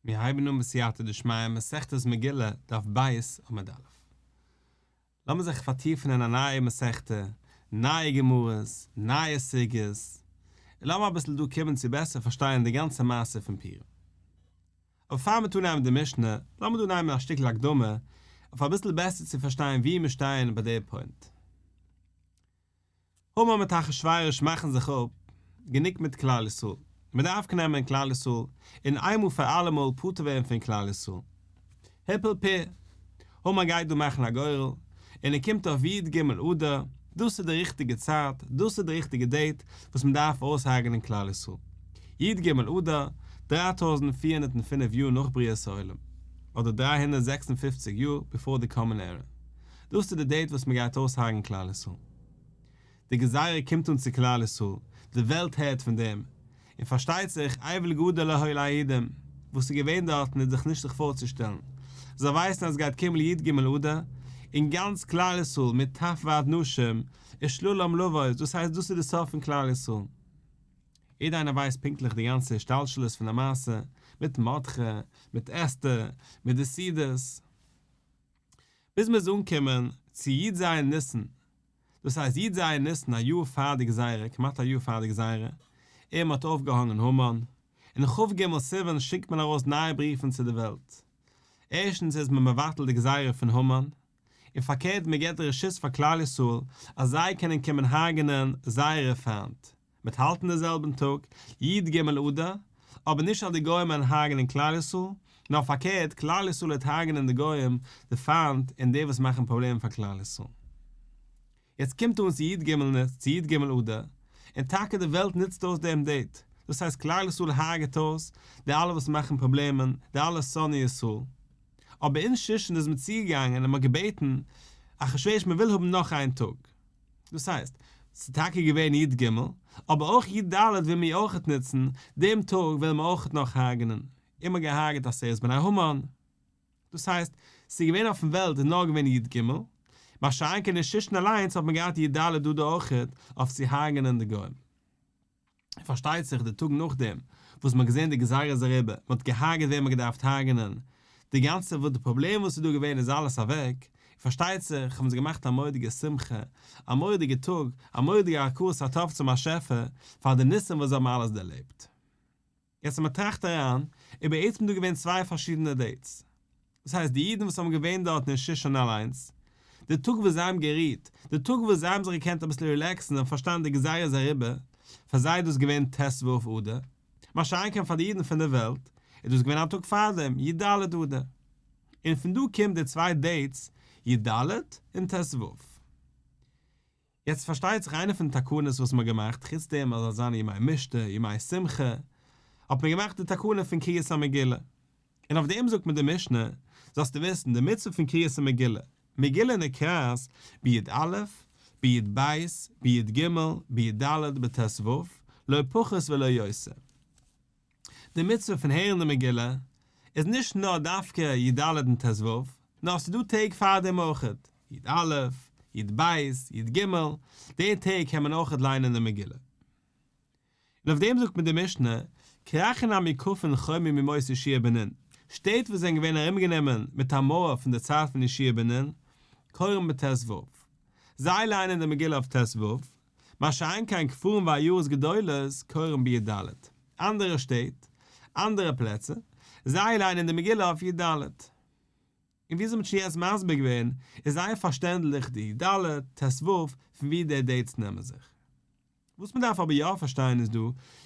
מיר הייבן אן בסייעתא דשמיא מסכת מגילה דף ב' עמוד א'. לאמיר זיך פארטיפן אין א נייע מסכתא, נייע גמרות, נייע סוגיות, און לאמיר אביסל דא קומען צו בעסער פארשטיין די גאנצע מעשה פון פורים. אבער פאר מיר טון אנהייבן די משנה, לאמיר דא נעמען א שטיקל הקדמה, אויף אביסל בעסער צו פארשטיין וואו מיר שטייען ביי די פוינט. המן מיט אחשורוש מאכן זיך אפ, גענוג מיט כלל ישראל, מען דארף נעמען כלל ישראל און איינמאל פאר אלעמאל פטור ווערן פון כלל ישראל. הפיל פור, המן גייט דא מאכן א גורל, און ער קומט אויף י ג אדר, דאס איז די ריכטיגע צייט, דאס איז די ריכטיגע date וואס מען דארף אויסהרג'נען כלל ישראל. י ג אדר, 3405 יאר נאך בריאת העולם, אדער 356 יאר before the common era. דאס איז די date וואס מען גייט אויסהרג'ן כלל ישראל. די גזירה קומט אן צו כלל ישראל, די וועלט הערט פון דעם, און פארשטייט זיך אבל גדול היה ליהודים, וואס איז געווען דארטן איז זיך נישט זיך פארצושטעלן, זיי ווייסן אז עס גייט קומען י ג אדר, און גאנץ כלל ישראל מטף ועד נשים, ושללם לבוז, דאס הייסט דאס איז די סוף פון כלל ישראל. יעדער איינער ווייסט פונקטליך די גאנצע השתלשלות פון די מעשה, מיט מרדכי, מיט אסתר, מיט די סעודות. ביז מ'איז אנגעקומען צו י ז ניסן, דאס הייסט י ז ניסן א יאר פאר די גזירה, כמעט א יאר פאר די גזירה, און מ'האט אויפגעהאנגען המן, און כ ג סיוון שיקט מען ארויס נייע בריוון צו די וועלט. ערשטנס איז מען מבטל די גזירה פון המן, און פארקערט מען געבט רשות פאר כלל ישראל אז זיי קענען קומען הרג'נען זייערע פיינט, מ'וועט האלטן די זעלבן טאג, י ג אדר, אבער נישט אז די גוים וועלן הרג'נען כלל ישראל, נאר פארקערט כלל ישראל וועט הרג'נען די גוים, די פיינט און די וואס מאכן פראבלעמען פאר כלל ישראל. יעצט קומט אן צו י ג צו י ג אדר, און טאקע די וועלט נוצט אויס דעם date, דאס הייסט כלל ישראל הרג'עט אויס די אלע וואס מאכן פראבלעמען, די אלע שונאי ישראל. אבער אין שושן איז מען צוגעגאנגען און מען האט געבעטן אחשורוש מען וויל האבן נאך איין טאג. דאס הייסט, ס'איז טאקע געווען י ג, אבער אויך י ד וויל מיר אויכעט נוצן, דעם טאג וועלן מיר אויכעט נאך הרג'נען, און מ'האט געהארגעט עשרת בני המן. דאס הייסט, ס'איז געווען אויפן וועלט איז נאר געווען י ג, מה שאין כן אין שושן אליינס האט מען געהאט י ד אדר אויכעט אויף צו הרג'נען די גוים. און פארשטייט זיך די טאג נאכדעם וואס מ'האט געזען די גזירה איז אריבער, מ'האט געהארגעט וועם מ'האט געדארפט הרג'נען, די גאנצע וואס די פראבלעם וואס איז דא געווען איז אלעס אוועק, און פארשטייט זיך האבן זיי געמאכט א מורא'דיגע שמחה, א מורא'דיגע טאג, א מורא'דיגע הכרת הטוב צום באשעפער פאר די ניסים וואס זיי האבן אלעס דערלעבט. יעצט אז מען טראכט אריין, איז בעצם דא געווען צוויי פארשידענע dates. דאס הייסט די אידן וואס האבן געווען דארטן אין שושן אליינס, די טאג וואס זיי האבן גערוהט, די טאג וואס זיי האבן זיך געקענט אביסל relax ן און פארשטאנען די גזירה איז אריבער, פאר זיי איז דאס געווען ט ו אדר, מה שאין כן פאר די אידן פון די וועלט, איז דאס געווען א טאג פארדעם, י ד אדר. און פון דא קומט די צוויי dates, י ד און ט ו. יעצט פארשטייט זיך איינע פון די תקנות וואס מ'האט געמאכט, חוץ דעם אז זאל זיין ימי משתה, ימי שמחה, האט מען געמאכט די תקנה פון קריאת המגילה. און אויף דעם זאגט מען די משנה, זאלסטו וויסן, די מצוה פון קריאת המגילה, מגילה נקראת בי א, בי ב, בי ג, בי ד, בט ו, לא פחות ולא יותר. די מצוה פון הערן די מגילה איז נישט נאר דווקא י ד און ט ו, נאר ס'איז דא טעג פאר דעם אויכעט, י א, י ב, י ג, די טעג קען מען אויכעט ליינען די מגילה. און אויף דעם זאגט מען די משנה, כרכין המוקפין חומה מימות יהושע בן נון, שטעט וואס זענען געווען ארומגענומען מיט א מויער פון די צייט פון יהושע בן נון, קורין בט ו. זיי ליינען די מגילה אויף ט ו, מה שאין כן כפרים ועיירות גדולות קורין בי ד. אנדערע שטעט, אנדערע פלעצער, זיי ליינען די מגילה אויף י ד. און ווי אזוי מ'האט שוין יעצט מסביר געווען, איז זייער פארשטענדליך די י ד, ט ו, פון ווי די dates נעמען זיך. וואס מ'דארף אבער יא פארשטיין איז דא,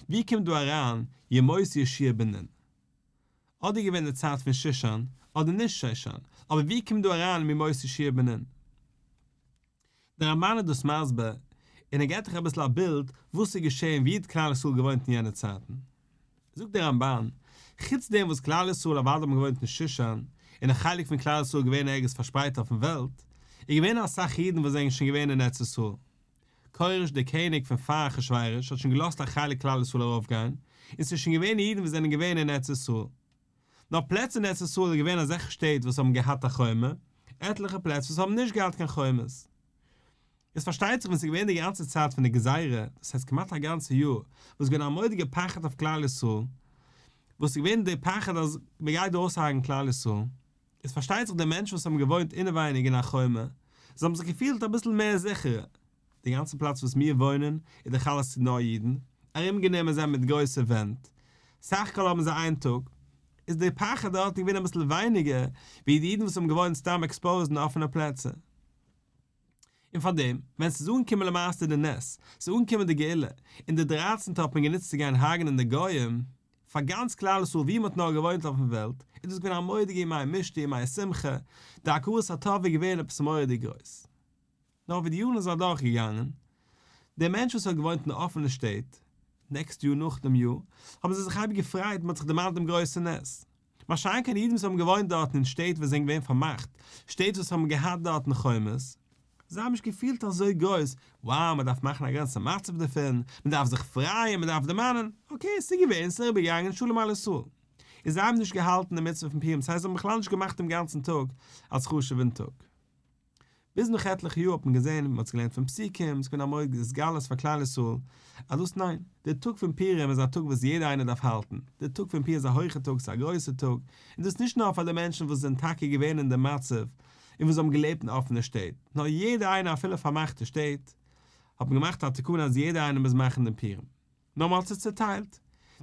ווי קומט דא אריין ימות יהושע בן נון? אדער געווען די צייט פון שושן, אדער נישט שושן, אבער ווי קומט דא אריין מימות יהושע בן נון? דער רמבן איז דאס מסביר, און ער געבט דיך אביסל א בילד וואס איז געשען ווי האט כלל ישראל געוואוינט אין יענע צייטן. זאגט דער רמבן, חוץ דעם וואס כלל ישראל אוודאי האבן געוואוינט אין שושן, און א חלק פון כלל ישראל געווען ערגעץ פארשפרייט אויפן וועלט, איז געווען אסאך אידן וואס זענען שוין געווען אין ארץ ישראל. כורש דער קעניג פון פאר אחשורוש האט שוין געלאזט א חלק כלל ישראל ארויפגיין, און ס'איז שוין געווען אידן וואס זענען געווען אין ארץ ישראל. נאר פלעצער אין ארץ ישראל איז געווען אזעלכע שטעט וואס האבן געהאט א חומה, עטליכע פלעצער וואס האבן נישט געהאט קיין חומות. איז פארשטייט זיך ווען ס'איז געווען די גאנצע צייט פון די גזירה, דאס הייסט כמעט א גאנצע יאר, וואס איז געווען א מורא'דיגע פחד אויף כלל ישראל. וואס איז געווען די פחד אז מען גייט דא אויסהרג'ן כלל ישראל, איז פארשטייט זיך די מענטשן וואס האבן געוואוינט אינעווייניג אין א חומה, זיי האבן זיך געפילט אביסל מער זיכערער, די גאנצע פלאץ וואס מיר וואוינען איז דאך אלעס נאר אידן, ארומגענומען זענען מיט גרויסע ווענט, סך הכל האבן זיי איין טאג, איז די פחד דארטן געווען אביסל ווייניגער ווי די אידן וואס האבן געוואוינט סתם exposed אין אפענע פלעצער. און פארדעם, ווען ס'איז אנגעקומען למעשה די נס, ס'איז אנגעקומען די גאולה, און די דרייצנטע האט מען גענוצט צו גיין הרג'נען די גוים, פאר גאנץ כלל ישראל ווי מ'האט נאר געוואוינט אויפן וועלט, איז דאס געווען א מורא'דיגע ימי משתה ימי שמחה, די הכרת הטוב איז געווען עפעס מורא'דיג גרויס. נאר ווי די יארן איז אדורך געגאנגען, דער מענטש וואס האט געוואוינט אין אפענע שטעט, next יאר נאך דעם יאר, האבן זיי זיך אייביג געפרייט, מ'האט זיך דערמאנט דעם גרויסן נס. מה שאין כן אידן וואס האבן געוואוינט דארטן אין שטעט וואס זענען געווען פארמאכט, שטעט וואס האבן געהאט דארטן חומות, זיי האבן נישט געפילט אזוי גרויס, wow מען דארף מאכן א גאנצע מצב דערפון, מען דארף זיך פרייען, מען דארף דערמאנען, okay ס'איז געווען, ס'איז אריבערגעגאנגען, שלום על ישראל. און זיי האבן נישט געהאלטן די מצוה פון פורים, ס'הייסט זיי האבן בכלל נישט געמאכט דעם גאנצן טאג אלס חשוב'ן טאג. ביז נאך עטליכע יאר האט מען געזען, מען האט עס געלערנט פון פסוקים, עס איז געווען א מורא'דיגע התגלות פאר כלל ישראל, אז דאס ניין, דער טאג פון פורים איז א טאג וואס יעדער איינער דארף האלטן, דער טאג פון פורים איז א הויכע טאג, ס'איז א גרויסע טאג, און דאס איז נישט נאר פאר די מענטשן וואס זענען טאקע געווען אין דעם מצב, און וואס האבן געלעבט אין אפענע שטעט, נאר יעדער איינער אפילו פארמאכטע שטעט, האט מען געמאכט א תקנה אז יעדער איינער מוז מאכן דעם פורים. נאר מען האט עס צעטיילט.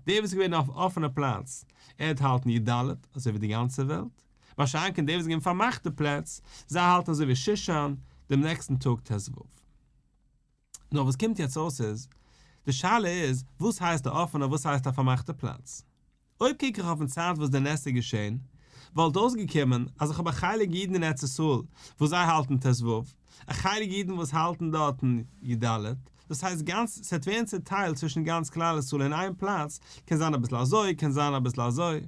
דער וואס איז געווען אויף אפענע פלאץ, ער האט האלטן י ד, אזוי ווי די גאנצע וועלט. מה שאין כן דער וואס איז געווען פארמאכטע פלעץ, זיי האלטן אזוי ווי שושן, דעם נעקסטן טאג ט ו. נאר וואס קומט יעצט אויס איז, די שאלה איז, וואס הייסט א אפענע וואס הייסט א פארמאכטע פלאץ? אויב קוק איך אויפן צייט וואס די נס איז געשען, וואלט אויסגעקומען אז איך האב א חלק אידן אין ארץ ישראל וואס זיי האלטן ט ו, א חלק אידן וואס האלטן דארטן י ד, דאס הייסט גאנץ ס'וועט ווערן צוטיילט צווישן גאנץ כלל ישראל אין איין פלאץ, קען זיין אביסל אזוי קען זיין אביסל אזוי.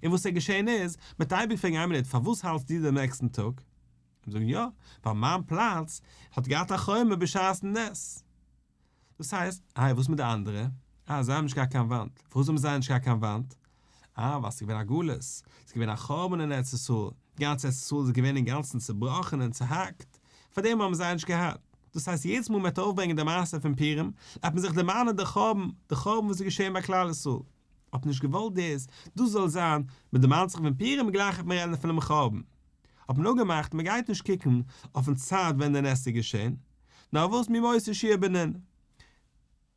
און וואס איז געשען איז, מ'וועט אייביג פרעגן איין מינוט פארוואס האלטסטו דעם נעקסטן טאג? און זאגן יא, ווייל מיין פלאץ האט געהאט א חומה בשעת'ן נס. דאס הייסט, איי וואס מיט די אנדערע? אה זיי האבן נישט געהאט קיין וואנט. פארוואס האבן זיי נישט געהאט קיין וואנט? אה ווייל ס'איז געווען א גלות, ס'איז געווען א חורבן אין ארץ ישראל, גאנץ ארץ ישראל איז געווען אינגאנצן צובראכן און צוהאקט, פארדעם האבן זיי נישט געהאט. דאס הייסט יעדעס מאל מ'וועט אויפברענגען די מעשה פון פורים, וועט מען זיך דערמאנען די חורבן, די חורבן וואס איז געשען ביי כלל ישראל. האט מען נישט געוואלט דאס, דאס זאל זיין, מ'דערמאנט זיך פון פורים גלייך וועט מען רעדן פונעם חורבן. האט מען אפגעמאכט מען גייט נישט קוקן אויפן צייט ווען די נס איז געשען, נאר וואס מימות יהושע בן נון,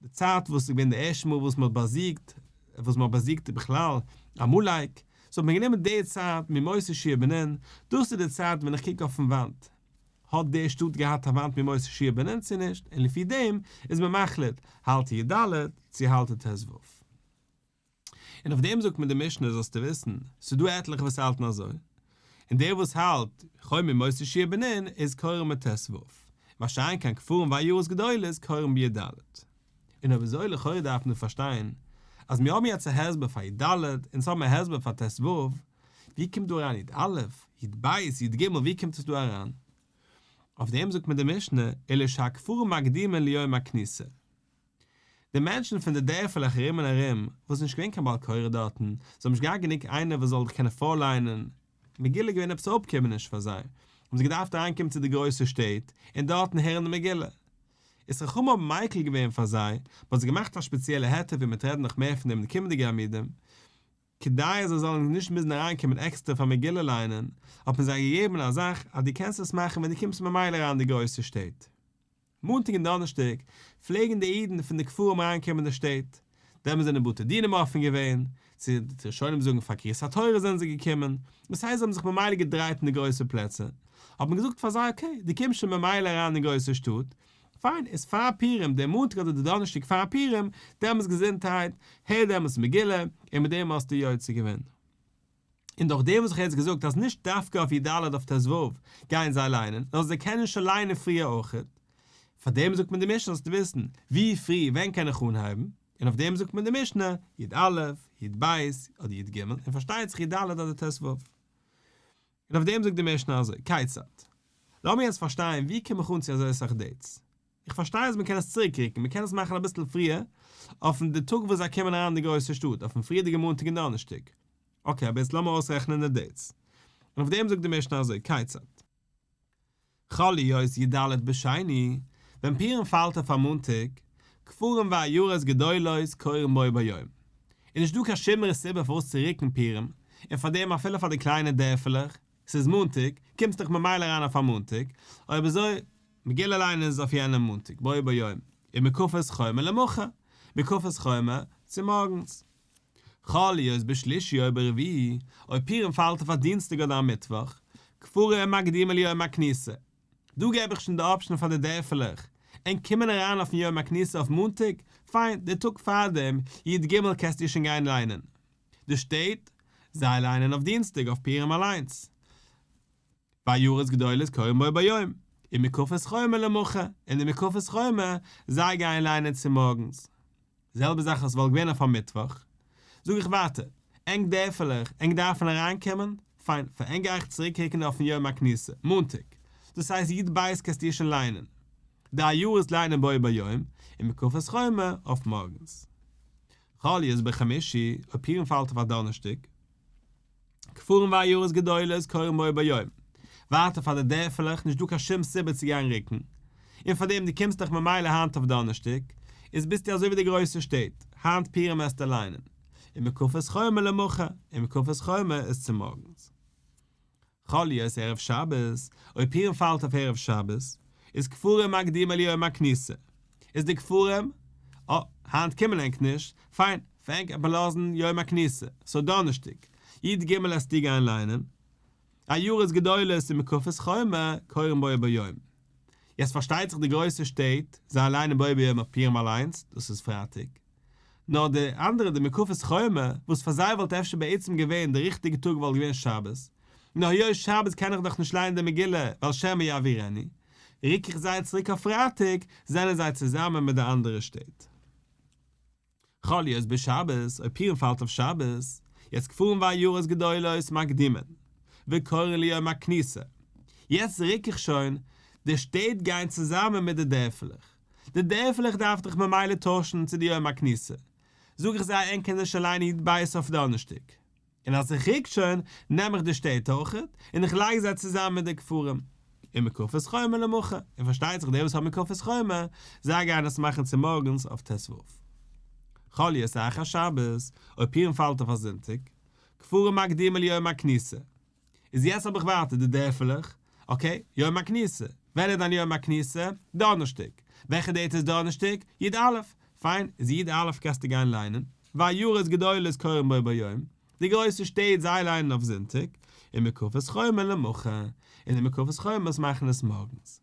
די צייט וואס איז געווען די ערשטע מאל וואס מען האט באזיגט, וואס מען האט באזיגט בכלל עמלק, so האט מען גענומען די צייט מימות יהושע בן נון, דאס איז די צייט ווען איך קוק אויפן וואנט, האט די שטאט געהאט א וואנט מימות יהושע בן נון צו נישט, און לפי דעם איז מען מחליט, האלט י ד צו האלט ט ו. און אויף דעם זאגט מיר די משנה זאלסטו וויסן, ס'איז דא עטליכע וואס האלטן אזוי, און דער וואס האלט חומה מימות יהושע בן נון איז קורא מיט ט ו, מה שאין כן כפרים ועיירות גדולות קוראים בי ד. און אויב אזוי לכאורה דארף מען פארשטיין אז מיר האבן יעצט א הסבר פאר י ד, אונז האבן א הסבר פאר ט ו, ווי קומט דא אריין י א, י ב, י ג, ווי קומט עס דא אריין? אויף דעם זאגט מיר די משנה, אלא שהכפרים מקדימין ליום הכניסה. די מענטשן פון די דערפעלעך ארום און ארום, וואס איז נישט געווען קיין בעל קורא דארטן, זיי האבן נישט געהאט גענוג איינער וואס זאל קענען פארליינען, מגילה איז געווען עפעס א אפקומעניש פאר זיי, האבן זיי געדארפט אריינקומען צו די גרויסע שטעט און דארטן הערן די מגילה. איז חכמים האבן מיקל געווען פאר זיי, מען האט זיי געמאכט א שפעציעלע היתר ווי מ'וועט רעדן נאך מער פון דעם אין די קומענדיגע עמודים, כדי אז זיי זאלן נישט מוזן אריינקומען עקסטער פאר מגילה ליינען, האט מען זיי געגעבן א זאך אז דו קענסט עס מאכן ווען דו קומסט ממילא אריין אין די גרויסע שטעט. מאנטאג און דאנערשטאג פלעגן די אידן פון די כפרים אריינקומען אין די שטעט, דעמאלס זענען בתי דינים אפן געווען, צו די ראשונים זאגן פאר קריאת התורה זענען זיי געקומען, דאס הייסט זיי האבן זיך ממילא געדרייט אין די גרויסע פלעצער, האט מען געזאגט פאר זיי okay, דו קומסט שוין ממילא אריין אין גרויסע שטאט, פיין, איז פאר פורים, דער מאנטאג אדער די דאנערשטאג פאר פורים, דעמאלס געזונטהייט, הער דעמאלס מגילה, און מיט דעם האסטו יוצא געווען. און דורך דעם וואס איך האב יעצט געזאגט אז נישט דווקא אויף י ד אויף ט ו גייען זיי ליינען, נאר זיי קענען שוין ליינען פריער אויכעט. פאר דעם זאגט מען די משנה זאלסטו וויסן ווי פרי ווען קען איך אנהייבן, און אויף דעם זאגט מען די משנה י א, י ב, אדער י ג, און פארשטייט זיך י ד אדער ט ו. און אויף דעם זאגט די משנה אזוי, כיצד? לאמיר יעצט פארשטיין ווי קום איך אן צו אזוי אסאך dates? איך פארשטיי אז מען קען עס צוריקרוקן, מען קען עס מאכן אביסל פריער, אויפן די טאג וואס זיי קומען אריין אין די גרויסע שטאט, אויפן פריערדיגע מאנטאג און דאנערשטאג. okay, אבער יעצט לאמיר אויסרעכענען די dates. און אויף דעם זאגט די משנה אזוי, כיצד? חל להיות י ד בשני, ווען פורים פאלט אויף א מאנטאג, כפרים ועיירות גדולות קוראים בו ביום. איז נישט דא קיין שום סיבה פארוואס צו רוקן פורים, און פארדעם אפילו פאר די קליינע דערפעלעך, ס'איז מאנטאג, קומסט דאך ממילא אריין אויף א מאנטאג, אויב אזוי, מגילה ליינען איז אויף יענעם מאנטאג, בו ביום, ומוקפות חומה למחר, מוקפות חומה, צומארגנס. חל להיות בשלישי או ברביעי, אויב פורים פאלט אויף א דינסטאג אדער א מיטוואך, כפרים מקדימין ליום הכניסה. דא געב איך שוין די option פאר די דערפעלעך, ענק קומען אריין אויפן יום הכניסה אויף מאנטאג, פיין, די טאג פארדעם, י"ג קענסטו שוין גיין ליינען. די שטעט, זיי ליינען אויף דינסטאג אויף פורים אליינס. ועיירות גדולות קורין בו ביום, ומוקפות חומה למחר, און די מוקפות חומה, זיי גייען ליינען צומארגנס. זעלבע זאך אז ס'וואלט געווען אויף א מיטוואך. זאג איך ווייטער, ענק דערפעלעך, ענק דארפן אריינקומען, פיין, פאר ענק גיי איך צוריקרוקן אויפן יום הכניסה, מאנטאג. דאס הייסט י"ב קענסטו שוין ליינען. די עיירות ליינען בו ביום, ומוקפות חומה אויף מארגנס. חל להיות בחמישי, אויב פורים פאלט אויף א דאנערשטאג. כפרים ועיירות גדולות קורין בו ביום. ווייטער פאר די דערפעלעך נישט דא קיין שום סיבה צו גיין רוקן. און פאר דעם דו קומסט דאך ממילא היינט אויף דאנערשטאג, איז ביסטו אזוי ווי די גרויסע שטעט, היינט פורים עסטו ליינען. ומוקפות חומה למחר, ומוקפות חומה איז צומארגנס. חל להיות ערב שבת, אויב פורים פאלט אויף ערב שבת, איז כפרים מקדימין ליום הכניסה. איז די כפרים, אה, היינט קומען ענק נישט, פיין, פאר ענק וועט מען לאזן יום הכניסה, סאו דאנערשטאג, י"ג עסטו גיין ליינען, עיירות גדולות ומוקפות חומה, קורין בו ביום. יעצט פארשטייט זיך די גרויסע שטעט, זיי ליינען בו ביום אויף פורים אליינס, דאס איז פרייטאג. נאר די אנדערע די מוקפות חומה, וואס פאר זיי וואלט אפשר בעצם געווען די ריכטיגע טאג וואלט געווען שבת, נאר היות שבת קען איך דאך נישט לייענען די מגילה ווייל שמא יעבירנו, רוק איך זיי צוריק אויף פרייטאג, זענען זיי צוזאמען מיט די אנדערע שטעט. חל להיות בשבת, אויב פורים פאלט אויף שבת, יעצט כפרים ועיירות גדולות מקדימין, וקורין ליום הכניסה, יעצט רוק איך שוין, די שטעט גייען צוזאמען מיט די דערפלעך. די דערפלעך דארף דאך ממילא טוישן צו די יום הכניסה, זאג איך זיי ענק קענען שוין ליינען י"ב אויף דאנערשטאג, און אז איך רוק שוין נעם איך די שטעט אויכעט און איך לייג זיי צוזאמען מיט די כפרים, ומוקפות חומה למחר, און פארשטייט זיך די וואס האבן מוקפות חומה, זיי גייען עס מאכן צומארגנס אויף ט"ו. חל להיות אחר שבת, אויב פורים פאלט אויף א זונטאג, כפרים מקדימין ליום הכניסה, איז יעצט האב איך ווייטער די דערפעלעך, okay, יום הכניסה, ווען איז דיין יום הכניסה? דאנערשטאג, וועלכע date איז דאנערשטאג? י"א, פיין, איז י"א קענסטו גיין ליינען, ועיירות גדולות קורין בו ביום, די גרויסע שטעט זיי ליינען אויף זונטאג, ומוקפות חומה למחר, און די מוקפות חומות מאכן עס מארגנס.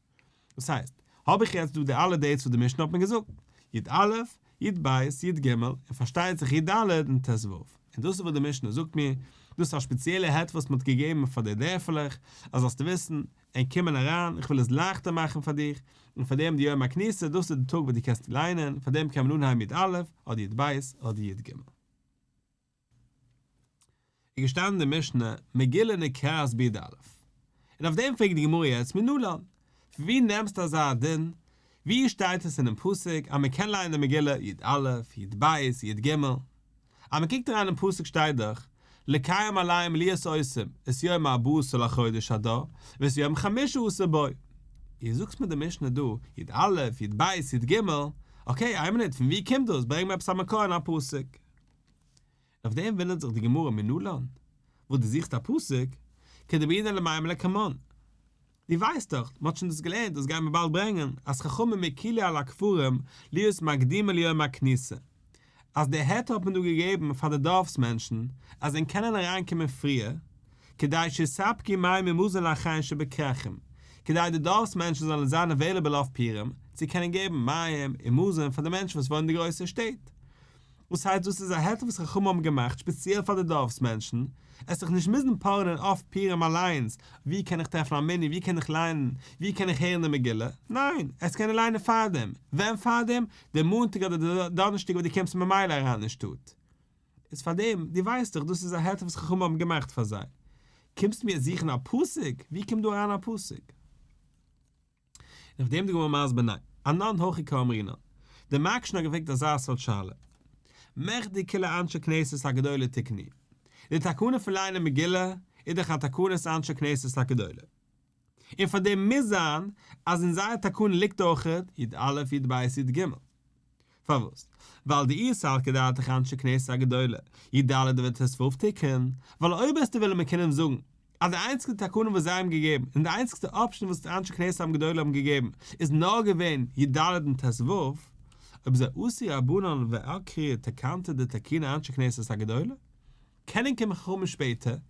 דאס הייסט, האב איך יעצט דא די אלע dates וואס די משנה האט מיר געזאגט, י"א, י"ב, י"ג, און פארשטייט זיך י"ד און ט"ו. און דאס איז וואס די משנה זאגט מיר, דאס איז א שפעציעלע היתר וואס מען האט געגעבן פאר די דערפעלעך, אז זאלסטו וויסן, ענק קומען אריין, איך וויל עס לייכטער מאכן פאר דיך, און פאר דעם די יום הכניסה, דאס איז די טאג וואס דו קענסט ליינען, פאר דעם קען מען אנהייבן י"א, אדער י"ב, אדער י"ג. איז געשטאנען אין די משנה, מגילה נקראת בי"א. און אויף דעם פרעגט די גמרא יעצט מנלן, פון ווי נעמסטו אזא דין? ווי שטייט עס אינעם פסוק אז מען קען לייענען די מגילה י"א, י"ב, י"ג? אז מען קוקט אריין אין פסוק שטייט דאך, לקיים עליהם להיות עושים את יום ארבעה עשר לחודש אדר ואת יום חמשה עשר בו. איר זאגסט מיר די משנה דא, י"א, י"ב, י"ג, okay, איין מינוט, פון ווי קומט דאס? ברענג מיר עפעס א מקור אין א פסוק. אויף דעם וואונדערט זיך די גמרא מנלן, וואס דו זוכסט א פסוק, כדבעינן למימר לקמן. דו ווייסט דאך, מען האט שוין דאס געלערנט, דאס גייען מיר באלד ברענגען, אז חכמים הקילו על הכפרים להיות מקדימין ליום הכניסה. אז די היתר האט מען דא געגעבן פאר די דארפס מענטשן, אז זיי קענען אריינקומען פריער, כדי שיספקו מים ומזון לאחיהן שבכרכים, כדי די דארפס מענטשן זאלן זיין available אויף פורים, צו קענען געבן מים און מזון פאר די מענטשן וואס וואוינען אין די גרויסע שטעט. וואס הייסט דאס איז א היתר וואס חכמים האבן געמאכט שפעציעל פאר די דארפס מענטשן, עס זיך נישט מוזן פארענען אויף פורים אליינס, ווי קען איך טרעפן א מנין, ווי קען איך ליינען, ווי קען איך הערן די מגילה, ניין, עס קענען ליינען פארדעם, ווען פארדעם? די מאנטאג אדער די דאנערשטאג וואס דו קומסט ממילא אריין אין שטאט. איז פארדעם, דו ווייסט דאך דאס איז א היתר וואס חכמים האבן געמאכט פאר זיי. קומסט מיר זוכן א פסוק? ווי קומט דא אריין א פסוק? און אויף דעם די גמרא מסביר ניין, אנן הכי קאמרינן. דער מקשן האט געפרעגט אזא סארט שאלה. מכדי כולהו אנשי כנסת הגדולה תקנוה. די תקנה פון ליינען מגילה איז דאך א תקנת אנשי כנסת הגדולה. און פאר דעם מוז זיין אז אין זייער תקנה ליגט אויכעט י"א י"ב י"ג. פארוואס? ווייל דאי סלקא דעתך אנשי כנסת הגדולה י"ד וט"ו תקון, ווייל אויב וועסטו וועלן מיר קענען זאגן אז די איינציגסטע תקנה וואס זיי האבן געגעבן און די איינציגסטע option וואס די אנשי כנסת הגדולה האבן געגעבן איז נאר געווען י"ד און ט"ו, אויב אזוי אתו רבנן ועקרו תקנתא דתקינו אנשי כנסת הגדולה, קענען קומען חכמים שפעטער און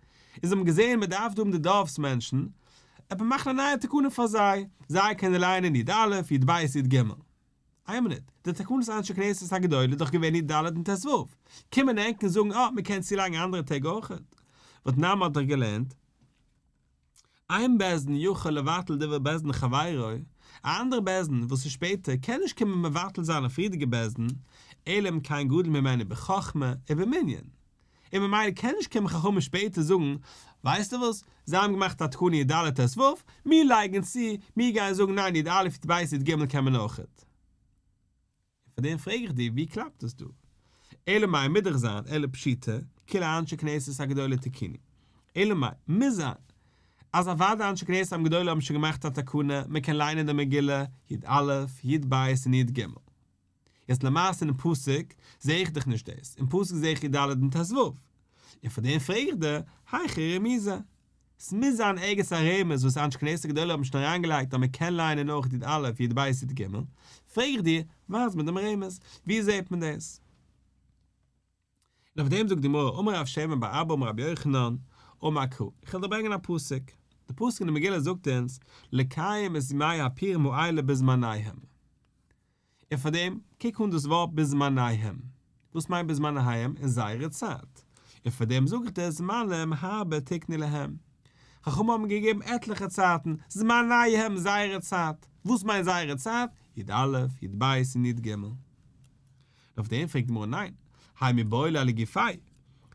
זיי האבן געזען מען דארף דא האבן די דארפס מענטשן, עפעס מאכן א נייע תקנה פאר זיי, זיי קענען לייענען י"א י"ב י"ג. איין מינוט, די תקנות אנשי כנסת הגדולה איז דאך געווען י"ד און ט"ו, קומען ענק און זאגן אה, מ'קען צולייגן אנדערע טעג אויכעט. והתנן מ'האט דאך געלערנט, אין בית דין יכול לבטל דברי בית דין חברו, א אנדערע בית דין וואס איז שפעטער קען נישט קומען מבטל זיין א פריערדיגע בית דין, אלא אם כן גדול ממנו בחכמה ובמנין. און ממילא קען נישט קומען חכמים שפעטער זאגן, ווייסטו וואס, זיי האבן געמאכט א תקנה י"ד ט"ו, מיר לייגן צו, מיר גייען זאגן ניין י"א י"ב י"ג קען מען אויכעט. און פאר דעם פרעג איך דיר ווי קלאפט דאס דא? אלא מאי מוז דאך זיין אלא פשיטא, כולהו אנשי כנסת הגדולה תקינו. אלא מאי, מוז זיין אז אוודאי אנשי כנסת הגדולה האבן שוין געמאכט א תקנה, מען קען ליינען די מגילה י"א, י"ב און י"ג. יעצט למעשה אינעם פסוק זעה איך דאך נישט דאס, אין פסוק זעה איך י"ד און ט"ו, און פאר דעם פרעג איך דיר, היכא רמיזא? ס'מוז זיין ערגעץ א רמז וואס אנשי כנסת הגדולה האבן שוין אריינגעלייגט אז מ'קען לייענען אויך י"א י"ב י"ג, פרעג איך דיר, ווייז מיר דעם רמז, ווי זעט מען דאס? און אויף דעם זאגט די גמרא, אמר רב שמן בר אבא אמר רבי יוחנן, אמר קרא, איך וועל דיר ברענגען א פסוק, די פסוק אין די מגילה זאגט אונז, לקיים את ימי הפורים האלה בזמניהם. און פאר דעם, קוק אן דאס ווארט בזמניהם. וואס מיינט בזמניהם? אין זייערע צייט. און פאר דעם זאג איך דיר, זמנים הרבה תקנו להם. חכמים האבן געגעבן עטליכע צייטן, זמניהם, זייערע צייט. וואס מיינט זייערע צייט? י"א, י"ב און י"ג. אויף דעם פרעגט די גמרא ניין, האי מיבעי ליה לגופיה,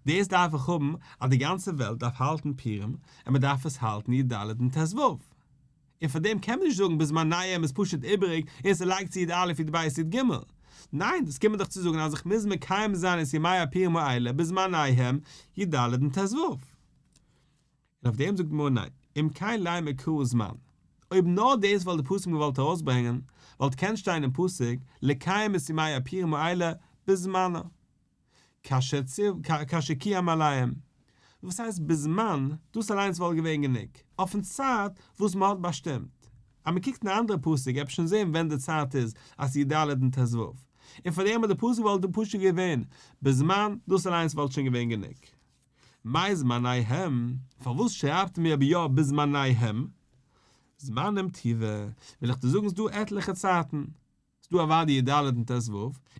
דאס דארף איך האבן אז די גאנצע וועלט דארף האלטן פורים און מען דארף עס האלטן י"ד און ט"ו, און פאר דעם קען מען נישט זאגן בזמניהם איז פשוט איבעריג און ס'לייגט צו י"א י"ב י"ג, ניין דאס קומט מען דאך צו זאגן אז איך מוז מקיים זיין את ימי הפורים האלה בזמניהם י"ד און ט"ו. און אויף דעם זאגט די גמרא ניין, אם כן לימא קרא זמן, אויב נאר דאס וואלט די פסוק געוואלט ארויסברענגען, וואלט געקענט שטיין אין פסוק לקיים את ימי הפורים האלה בזמנה, כאשר קיים עליהם, וואס הייסט בזמן, דאס אליינס וואלט געווען גענוג, אויפן צייט וואס מען האט באשטימט, אז מען קוקט אין א אנדערע פסוק וועט מען שוין זען ווען די צייט איז אז ס'איז י"ד און ט"ו, און פאר דעם האט די פסוק וואלט פשוט געווען בזמן, דאס אליינס וואלט שוין געווען גענוג. מאי זמניהם, פארוואס שרייבט מיר אבער יא בזמניהם? זמנים טובא, וויל איך דיר זאגן ס'דא עטליכע צייטן, ס'דא אוודאי י"ד און ט"ו,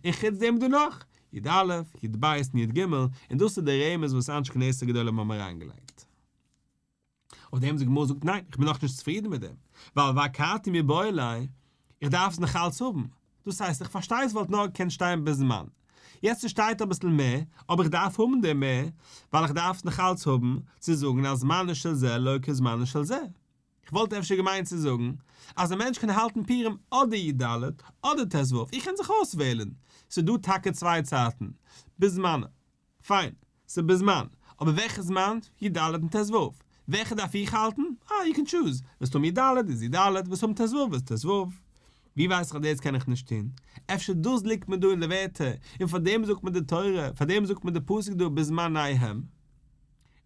און חוץ דעם איז דא נאך, י"א, י"ב און י"ג, און דאס איז די רמז וואס אנשי כנסת הגדולה האבן אריינגעלייגט. אויף דעם די גמרא זאגט ניין, איך בין נאכנישט צופרידן מיט דעם, ווייל ואכתי מיבעי ליה, איך דארף עס נאך אלץ האבן, דאס הייסט איך פארשטיי עס וואלט נאר געקענט שטיין בזמן, יעצט עס שטייט אביסל מער, אבער איך דארף האבן די מער, ווייל איך דארף עס נאך אלץ האבן, צו זאגן אז זמנו של זה לא כזמנו של זה. איך וואלט אפשר געמיינט צו זאגן, אז א מענטש קען האלטן פורים אדער י"ד אדער ט"ו, איך קען זיך אויסוועלן, ס'איז דא טאקע צוויי צייטן, בזמן. פיין, ס'איז בזמן, אבער וועלכע זמן? י"ד און ט"ו. וועלכע דארף איך האלטן? אה, you can choose. ווילסט האבן י"ד איז י"ד, ווילסט האבן ט"ו איז ט"ו. ווי ווייס איך אז דאס קען איך נישט טון? אפשר דאס ליגט מיר דא אין די ווערטער, און פאר דעם זאגט מיר די תורה, פאר דעם זאגט מיר די פסוק דא בזמניהם.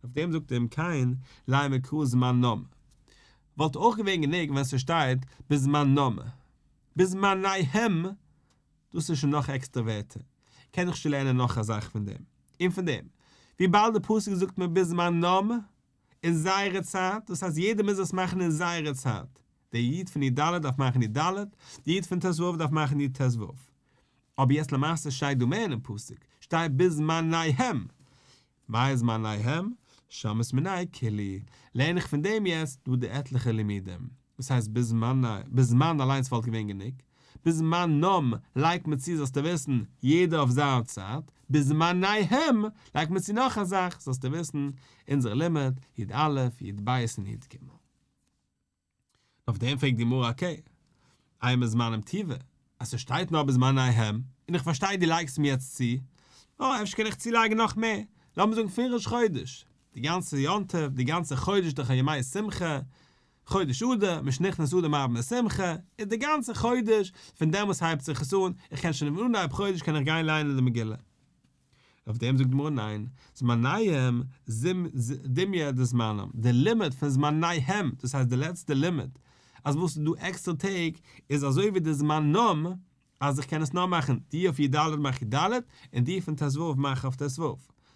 אויף דעם זאגט ער אם כן, לימא קרא זמנם. וואלט אויך געווען גענוג ווען ס'שטייט בזמנם. בזמניהם דאס איז שוין נאך עקסטערע ווערטער, קען איך שוין לערנען נאך א זאך פון דעם, און פון דעם, וויבאלד די פסוק זאגט מיר בזמנם, אין זייערע צייט, דאס הייסט יעדער מוז עס מאכן אין זייערע צייט, דער איד פון י"ד דארף מאכן י"ד, דער איד פון ט"ו דארף מאכן י"ט"ו. אבער יעצט למעשה שטייט דא מער אינעם פסוק, שטייט בזמניהם, מאי זמניהם? שמעת מינה כולהו, לערן איך פון דעם יעצט דא די עטליכע לימודים, וואס הייסט בזמן אליינס וואלט געווען גענוג, בזמנם לייגט מען צו זאלסטו וויסן יעדער אויף זיין צייט, בזמניהם לייגט מען צו נאך א זאך זאלסטו וויסן אונזער לימוד, י"א, י"ב און י"ג. אויף דעם פרעגט די גמרא okay, אימא זמנם טובא, אז ס'שטייט נאר בזמניהם, און איך פארשטיי דו לייגסט מיר יעצט צו, נו אפשר קען איך צולייגן נאך מער, לאמיר זאגן פון ראש חודש, די גאנצע יום טוב, די גאנצע חודש דאך א ימי שמחה. חודש אדר, משנכנס אדר מרבין בשמחה, איז די גאנצע חודש, פון דעמאלס הייבט זיך עס אן, איך קען שוין אנהייב חודש קען איך גיין ליינען די מגילה. אויף דעם זאגט די גמרא ניין, זמניהם דומיא דזמנם, די לימוד פון זמניהם, דאס הייסט די לעצטע לימוד, אז וואס איז דא עקסטערע טעג, איז אזוי ווי די זמנם, אז איך קען עס נאר מאכן די אויף י ד מאך י ד, און די פון ט ו מאך אויף ט ו.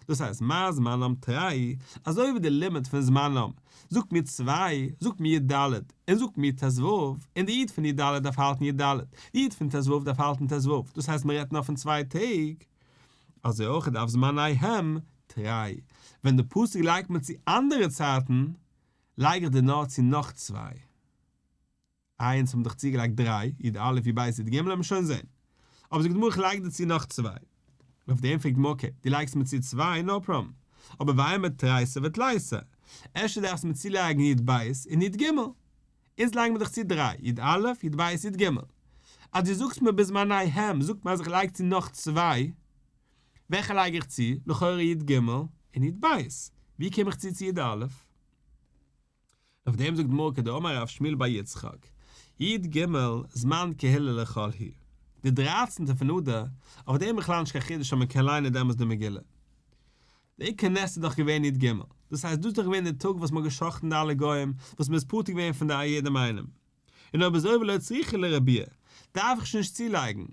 דאס הייסט מה זמנם תרי, אזוי ווי די לימוד פון זמנם זאגט מיר צוויי, זאגט מיר י ד, און זאגט מיר ט ו, און די י' פון י ד דארף האלטן י ד, די י' פון ט ו דארף האלטן ט ו, דאס הייסט מען רעדט נאר פון צוויי טעג. אזוי אויך דארף זמניהם תרי, ווען די פסוק לייגט מיר צו אנדערע צייטן, לייג איך דיר נאר צו נאך צוויי. איי אונז האבן דאך צוגעלייגט דריי, י א י ב י ג לאמיר שוין זעהן. אבער זאגט די גמרא איך לייג דיר צו נאך צוויי. אויף דעם פרעגט די גמרא okay, דו לייגסט מיר צו צוויי, no problem. אבער ואימא תריסר ותליסר. אפשר דארפסטו מיר צולייגן י ב און י ג. אונז לייגן מיר דאך צו דריי, י א, י ב, י ג. אז דו זאגסט מיר בזמניהם, זאגט מיר אז איך לייג צו נאך צוויי, וועלכע לייג איך צו? לכאורה י ג און י ב. ווי קום איך צו צו י א? אויף דעם זאגט די גמרא כדאמר רב שמואל בר יצחק, י ג זמן קהילה לחול הוא, די דרייצענטע פון אדר, אויף דעם בכלל נישט קיין חידוש אז מען קען ליינען דעמאלס די מגילה. די עיקר נס איז דאך געווען י ג, דאס הייסט דאס איז דאך געווען די טאג וואס מען האט גע'שחט'ן די אלע גוים, וואס מען איז פטור געווען פון די יעדעם איינעם. און אויב אזוי ולא צריכא לרבויי, דארף איך שוין נישט צולייגן.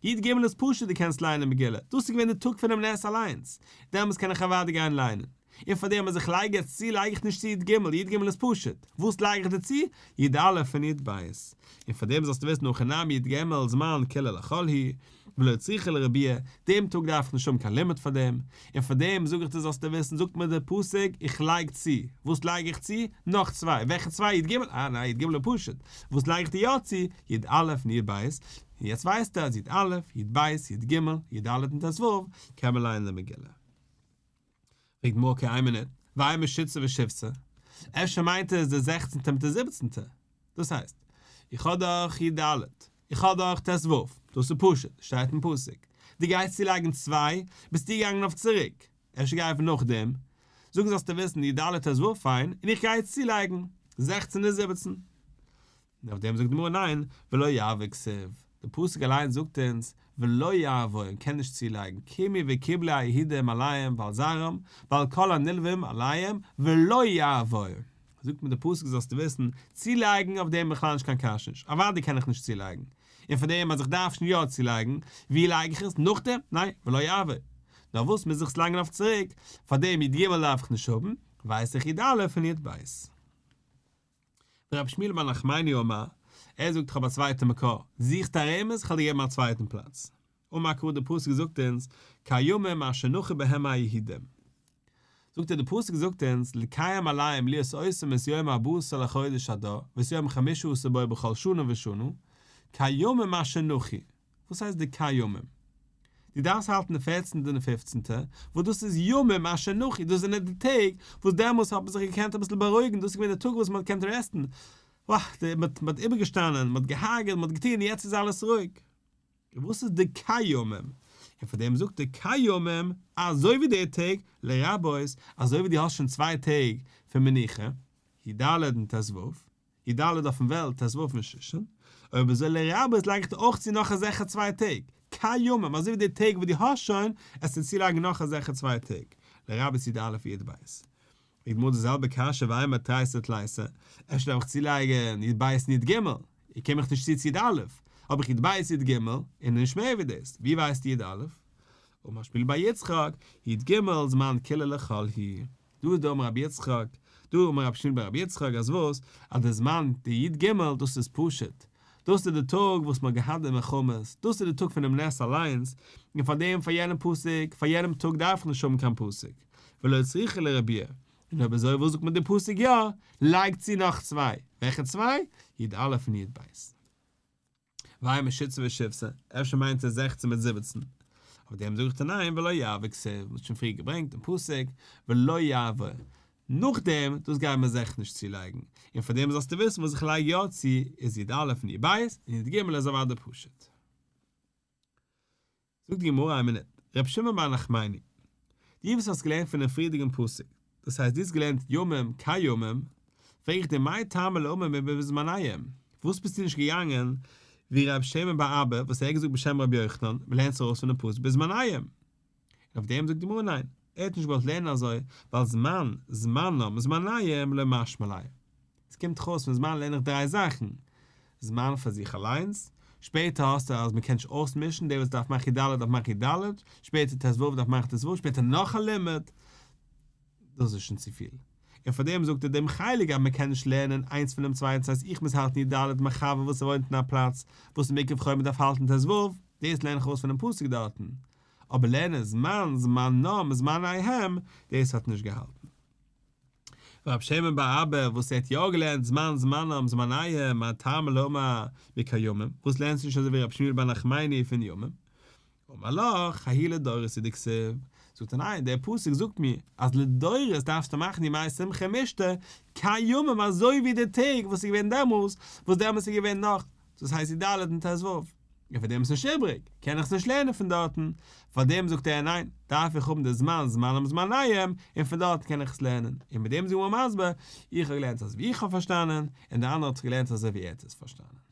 י ג איז פשוט דו קענסט ליינען מגילה, דאס איז געווען די טאג פונעם נס אליינס, דעמאלס קען איך אוודאי גיין ליינען. און פארדעם אז איך לייג יעצט צו לייג איך נישט צו י ג, י ג איז פשוט, וואס לייג איך דיר צו? י א און י ב. און פארדעם זאלסטו וויסן הכא נמי י ג זמן קהילה לחול הוא, ולא צריכא לרבויי, דעם טאג דארף איך נישט האבן קיין לימוד פאר דעם, און פאר דעם זאג איך דיר זאלסטו וויסן, זאגט מיר דער פסוק, איך לייג צו, וואס לייג איך צו? נאך צוויי, וועלכע צוויי? י ג? אה ניין י ג איז פשוט, וואס לייג איך דיר יא צו? י א און י ב, און יעצט ווייסטו אז י א, י ב, י ג, י ד און ט ו קען מען לייענען די מגילה. פרעגט גמרא okay איין מינוט, ואימא שיתסר ושבסר, אפשר מיינט עס די זעכצנטע מיט די זיבעצנטע? דאס הייסט, איך האב דאך י ד, איך האב דאך ט ו, דאס איז פשוט, שטייט אין פסוק, דו גייסט צולייגן צוויי, ביסטו געגאנגען אויף צוריק, אפשר גיי אויף נאכדעם, זאגן זאלסטו וויסן י ד ט ו פיין, און איך גיי יעצט צולייגן, זעכצן און זיבעצן. און אויף דעם זאגט די גמרא ניין, ולא יעבור כתיב, די פסוק אליינס זאגט אונז ולא יעבור און קען נישט צולייגן, קמו וקיבלו היהודים עליהם ועל זרעם ועל כל הנלווים אליהם ולא יעבור, זאגט מיר די פסוק זאלסטו וויסן, צולייגן אויף דעם בכלל נישט קיין קשיא נישט, אוודאי קען איך נישט צולייגן, און פאר דעם אז איך דארף שוין יא צולייגן, ווי לייג איך עס? נאכדעם? ניין, ולא יעבור. נאר וואס מוז איך עס לייגן אויף צוריק, פאר דעם י ג דארף איך נישט האבן, ווייס איך י א און י ב. ורבי שמואל בר נחמני אמר, ער זאגט איך האב א צווייטע מקור, זוכסט א רמז, כ'וועל דיר געבן א צווייטן פלאץ. אמר קרא די פסוק זאגט אונז, כימים אשר נחו בהם היהודים. זאגט ער די פסוק זאגט אונז, לקיים עליהם להיות עושים את יום ארבעה עשר לחודש אדר, ואת יום חמשה עשר בו בכל שנה ושנה, כימים אשר נחו. וואס הייסט די כימים? דו דארפסט האלטן די פערצנטע און די פופצנטע, וואס דאס איז ימים אשר נחו, דאס זענען די טעג וואס דעמאלס האט מען זיך געקענט אביסל בארואיגן, דאס איז געווען די טאג וואס מען האט געקענט rest ן, וואו, מען האט איבערגעשטאנען, מען האט געהארגעט, מען האט געטון, יעצט איז אלעס רואיג. און וואס איז די כימים? און פאר דעם זאגט ער כימים, אזוי ווי די טעג, לרבות, אזוי ווי דו האסט שוין צוויי טעג פון מנוחה, י ד און ט ו, י ד אויפן וועלט ט ו און שושן, אויב אזוי לרבות לייג איך דיר אויך צו נאך אזעלכע צוויי טעג, כימים, אזוי ווי די טעג וואס דו האסט שוין, עסטו צולייגן נאך אזעלכע צוויי טעג, לרבות י א און י ב. פרעגט גמרא די זעלבע קשיא ואימא תריסר ותליסר, אפשר דארף איך צולייגן י ב און י ג, איך קום מיך נישט צו צו י א, האב איך י ב י ג, און נישט מער ווי דאס, ווי ווייסטו י א? אמר שמואל בר יצחק, י ג זמן קהילה לחול הוא. דא איז דא אמר רבי יצחק, דא אמר רבי שמואל בר רבי יצחק אז וואס? אז די זמן די י ג דאס איז פשוט, דאס איז די טאג וואס מען האט געהאט די מלחמות, דאס איז די טאג פונעם נס אליינס, און פאר דעם פאר יענעם פסוק, פאר יענעם טאג דארף איך נישט האבן קיין פסוק, ולא צריכא לרבויי, און אויב אזוי וואס זאגט מיר די פסוק יא, לייג צו נאך צוויי, וועלכע צוויי? י א און י ב. ואימא שיתסר ושבסר, אפשר מיינט ער זעכצן מיט זיבעצן. אויף דעם זאג איך דיר ניין ולא יעבור כתיב, מ'האט שוין פריער געברענגט דעם פסוק ולא יעבור. נאכדעם, דאס גייען מיר זיכער נישט צולייגן, און פאר דעם זאלסטו וויסן וואס איך לייג יא צו איז י א און י ב, און י ג איז אוודאי פשוט. זאגט די גמרא איין מינוט, ר' שמעון בר נחמני, דו וואס האסט געלערנט פונעם פריערדיגן פסוק, דאס הייסט דו האסט געלערנט ימים כימים, פרעג איך דיר מאי טעמא לא אמר בזמניהם, וואס ביסטו נישט געגאנגען ווי רב שמן בר אבא וואס ער האט געזאגט בשם רבי יוחנן, מ'לערנט עס ארויס פונעם פסוק בזמניהם. און אויף דעם זאגט די גמרא ניין, ער האט נישט געוואלט לערנען אזוי, ווייל זמן, זמנם, זמניהם לא משמע ליה. עס קומט דאך אויס פון זמן לערן איך דריי זאכן, זמן פאר זיך אליינס, שפעטער האסטו אז מען קען נישט אויסמישן, דער וואס דארף מאכן י"ד דארף מאכן י"ד, שפעטער ט"ו דארף מאכן ט"ו, שפעטער נאך א לימוד, דאס איז שוין צופיל. און פאר דעם זאגט ער דעם חלק אז מען קען נישט לערנען איינס פונעם צווייטן, ס'הייסט איך מוז האלטן י"ד, מיין חבר וואס וואוינט אין א פלאץ וואס איז מוקף חומה דארף האלטן ט"ו, דאס לערן איך ארויס פונעם פסוק דארטן. אבער לערנען זמן, זמנם, זמניהם, דאס האט נישט געהאלטן. רב שמן בר אבא וואס ער האט יא געלערנט זמן זמנם זמניהם מאי טעמא לא אמר מקיימים, וואס לערנסטו נישט אזוי ווי רבי שמואל בר נחמני פון ימים? אמר לך, ההוא לדורות הוא דכתיב, זאגט ער ניין, דער פסוק זאגט מיר אז לדורות דארפסטו מאכן ימי שמחה ומשתה כימים אזוי ווי די טעג וואס איז געווען דעמאלס, וואס דעמאלס איז געווען נאך, דאס הייסט י"ד און ט"ו. און פאר דעם איז נישט איבריג, קען איך עס נישט לערנען פון דארטן, פאר דעם זאגט ער ניין, דארף איך האבן די זמן זמנם זמניהם, און פון דארט קען איך עס לערנען, און מיט דעם איז די גמרא מסביר, איך האב געלערנט אזוי ווי איך האב פארשטאנען, און דער אנדערער האט געלערנט אזוי ווי ער האט עס פארשטאנען.